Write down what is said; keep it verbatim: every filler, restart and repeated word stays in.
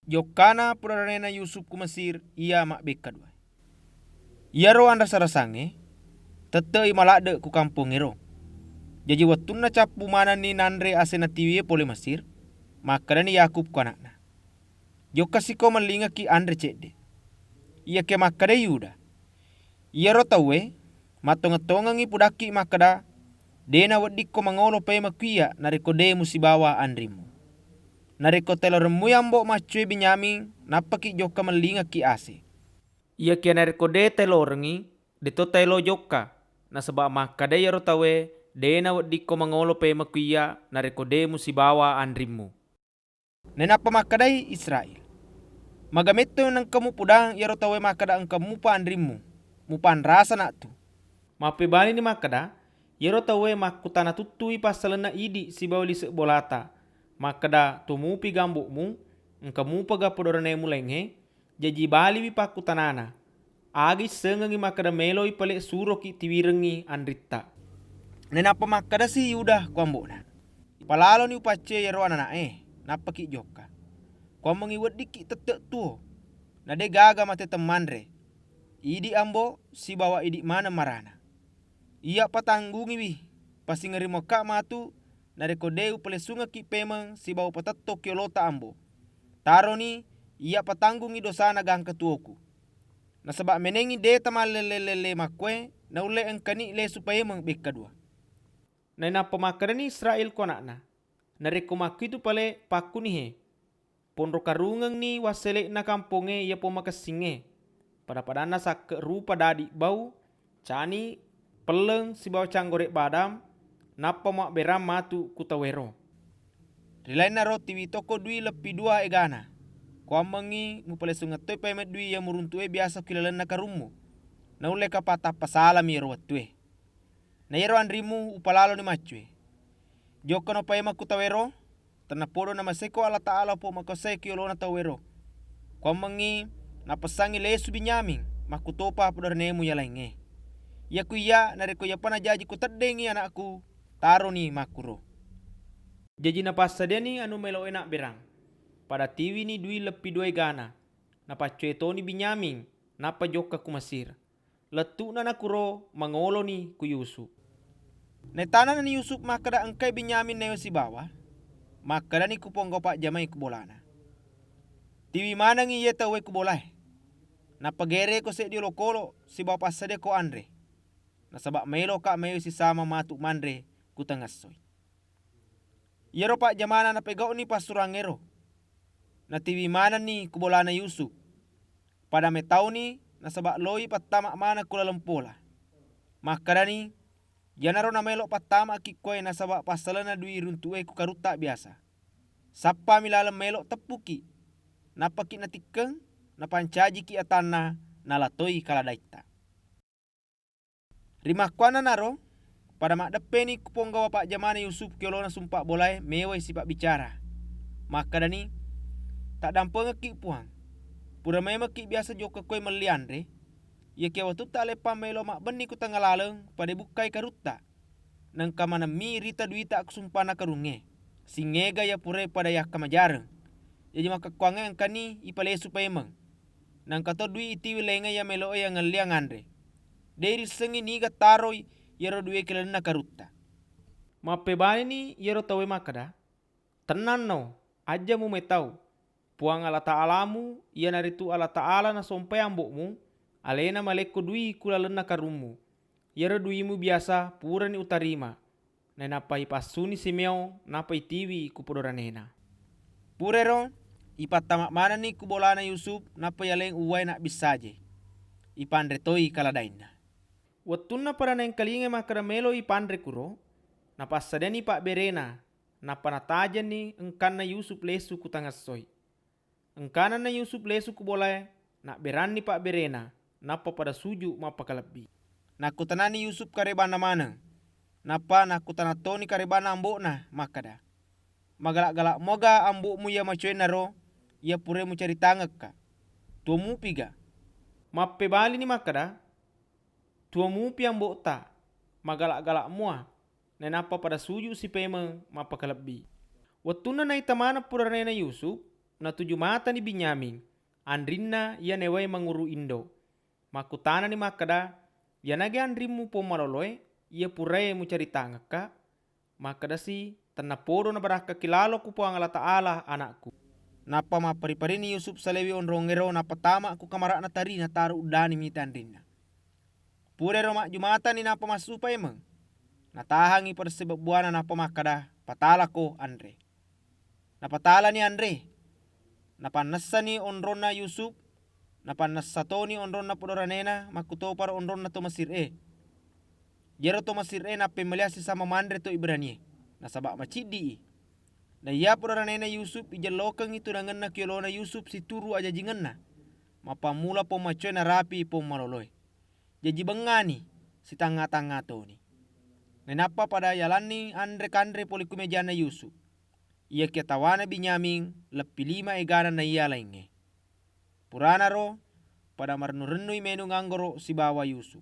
Jokkana pudaranena Yusuf ku Mesir iya mabbekka duae. Iyaro anrasa-rasangnge tette'i maladde' ku kampongngero. Jaji wettunna cappu manenni nanre asena tiwie pole Mesir, makkedani Yakub ku ana'na, "Jokkasiko mellingekki anre cedde'." Iyakiya makkedai Yuda, "Iyaro tauwe mattongeng-tongengngi pudakki makkeda, 'De' naweddikko mangolo paimeng ku iyya narekko de' musibawa anrimmu. Narekko taeloremmui ambo' maccue Benyamin, nappaki jokka mellingekki ase.'" Iyakiya narekko de' taelorengngi, de'to taelo jokka, nasaba' makkeda iyaro tauwe, 'De' naweddikko mangolo paimeng ku iyya narekko de' musibawa anrimmu. Nainappa makkedai Israel, "Maga metto nengka mupudang iyaro tauwe makkeda engka mupa anrimmu, mupanrasa na'tu?" Mappebalini makkeda, "Iyaro tauwe makkutana tuttui passalenna idi' sibawa lise' bolata, makkeda, 'To mupi gambo'mu, engka mupaga podoranemu laingnge?' Jaji baliwi pakkutanana, 'Aga issengengngi makkeda meloi pale' suroki tiwirengngi anritta?'" Nainappa makkedasi Yuda ku ambo'na, "Palaloni upaccue iyaro anana'e, nappaki jokka. Kuammengngi weddikki tette' tuo, na de' gaga mate temmanre. Idi' ambo' sibawa idi' maneng marana. Iyya patanggungiwi, pasingerimokka matu narekko de' upalessungekki paimeng sibawa upatettokki olota ambo'. Taroni, iyya patanggungngi dosana gangka tuoku. Nasaba' menengngi de' tamallelle-lelle makkoe naulle engkani lesu paimeng bekka dua." Nainappa makkedani Israel ku ana'na, "Narekko makkuitu pale pakkunihe, ponro karungengni wassele'na kampongnge iya pong makessingnge, pada-padanna sakke' rupa dadi' bau, cani', pelleng sibawa canggore' badang, nappa muabberang matu ku tauwero. Ri lainnaro tiwi tokko dui leppi dua egana. Kuammengngi mupalesungeng toi paimeng dui iya muruntu'e biasa ku ilalenna karummu, naulleka patappa salami iyaro wettue. Na iyaro anrimmu upalaloni maccue. Jokkano paimeng ku tauwero, tennapodo namaseiko Allataala Pong Makuasae ku yolona tauwero. Kuammengngi napessangngi lesu Benyamin, makkutopa podoranemu iya laingnge. Iyaku iyya, narekko iyapa najaji kuteddengngi ana'ku, taroni makkuro." Jaji napassadiani anu melo'e nabberang. Pada tiwini dui leppi dua egana, napaccue toni Benyamin, nappa jokka ku Mesir. Lettu'na nakuro mangoloni ku Yusuf. Naitanani Yusuf makkeda engkai Benyamin naewe sibawa, makkedani ku ponggawa pajjamai ku bolana, "Tiwi manengngi iye tauwe ku bolae, nappa gereko seddi olokolo sibawa passadiako anre, nasaba' maeloka maewe sisama matu manre ku tangessoi." Iyaro pajjamana napegau'ni passurangngero, natiwi manenni ku bolana Yusuf. Pada metauni nasaba' loi pattama maneng ku laleng pola. Makkedani, "Iyanaro namaelo pattama'ki' koe nasaba' passalenna dui runtu'e ku karutta biasa. Sappami laleng maelo teppuki', nappaki' natikkeng, napancajiki' atanna, nalatoi kaladaitta." Rimakkuannanaro, pada maddeppeni ku ponggawa pajjamana Yusuf ku yolona sumpa bolae mewai sipabbicara. Makkedani, "Taddampengekki' Puang. Pura memekki' biasa jokka koe melli anre. Iyakiya wetutta aleppang maelo mabbenni ku tengnga laleng, pada bukkai karutta. Naengka manemmi rita duita ku sumpanna karungnge, singngega iya purae pada yakkamajareng. Jaji makkekkuangnge engkani ipalesu paimeng. Naengka to dui itiwi laingnge iya melo'e yangelliang anre. De' irissengngi niga taroi iyaro duie ku lalenna karutta." Mappebalini iyaro tauwe makkeda, "Tennanno, ajja mumetau. Puang Allataalamu, iyanaritu Allataala nasompai ambo'mu, alena malekko dui ku lalenna karummu. Iyaro duimu biasa purani utarima." Nainappa ipassuni Simeon, nappa itiwi ku podoranena. Purero, ipattama manenni ku bolana Yusuf, nappa yaleng uwae nabbissaje. Ipanre toi kaladainna. Wettunna pada naengkalingai makkeda melo ipanre kuro, napassadiani pabberena, nappa natajenni engkanna Yusuf lesu ku tangessoi. Engkananna Yusuf lesu ku bolae, nabberanni pabberena, nappa pada suju mappakalebbi. Nakkutanani Yusuf karebanna maneng, nappa nakkutana toni karebanna ambo'na makkeda, "Magala'-gala' muaga ambo'mu iya macoennaro, iya purae mucaritangekka? Tuo mupiga?" Mappebalini makkeda, "Tuo mupi ambo'ta, magala'-gala' mua." Nainappa pada suju sipemeng mappakalebbi. Wettunna naita maneng pudaranena Yusuf, natuju matani Binyamin, anrinna iya naéwaé manguru indo. Makkutanani makkeda, "Iyanaga anrimmu, Pong Maloloé, iya puraé mucaritangekka?" Makkedasi, "Tennapodo nabarakkaki lalo ku Puang Allah Ta'ala, anakku." Nappa mappari-parini Yusuf saléwi onrongngéro, nappa tama ku kamara'na tari, nataro uddani mita anrinna. Purairo majjumatani nappa massupa émeng. Natahangngi padessé bebbuwana nappa makkeda, "Patalako anré." Napatalani anré. Napannessani onronna Yusuf, napannessa toni onronna podoranéna, makkutoparo onronna to Mesir-é. Iyaro to Mesir-é nappémaliang sisama manré to Ibranié, nasaba maciddi'i. Naiya podoranéna Yusuf ijellokengngi tunangenna kiyolona Yusuf situru ajajingenna, mappammula pong maccoé narapi pong maloloé. Jaji bengngani, sitangnga-tangnga toni. Nainappa pada yalanni anré-kanré polé ku méjanna Yusuf. Iyakiya tawana Binyamin leppi lima égana naiya laingngé. Puranaro, pada marennu-rennui ménung anggoro sibawa Yusuf.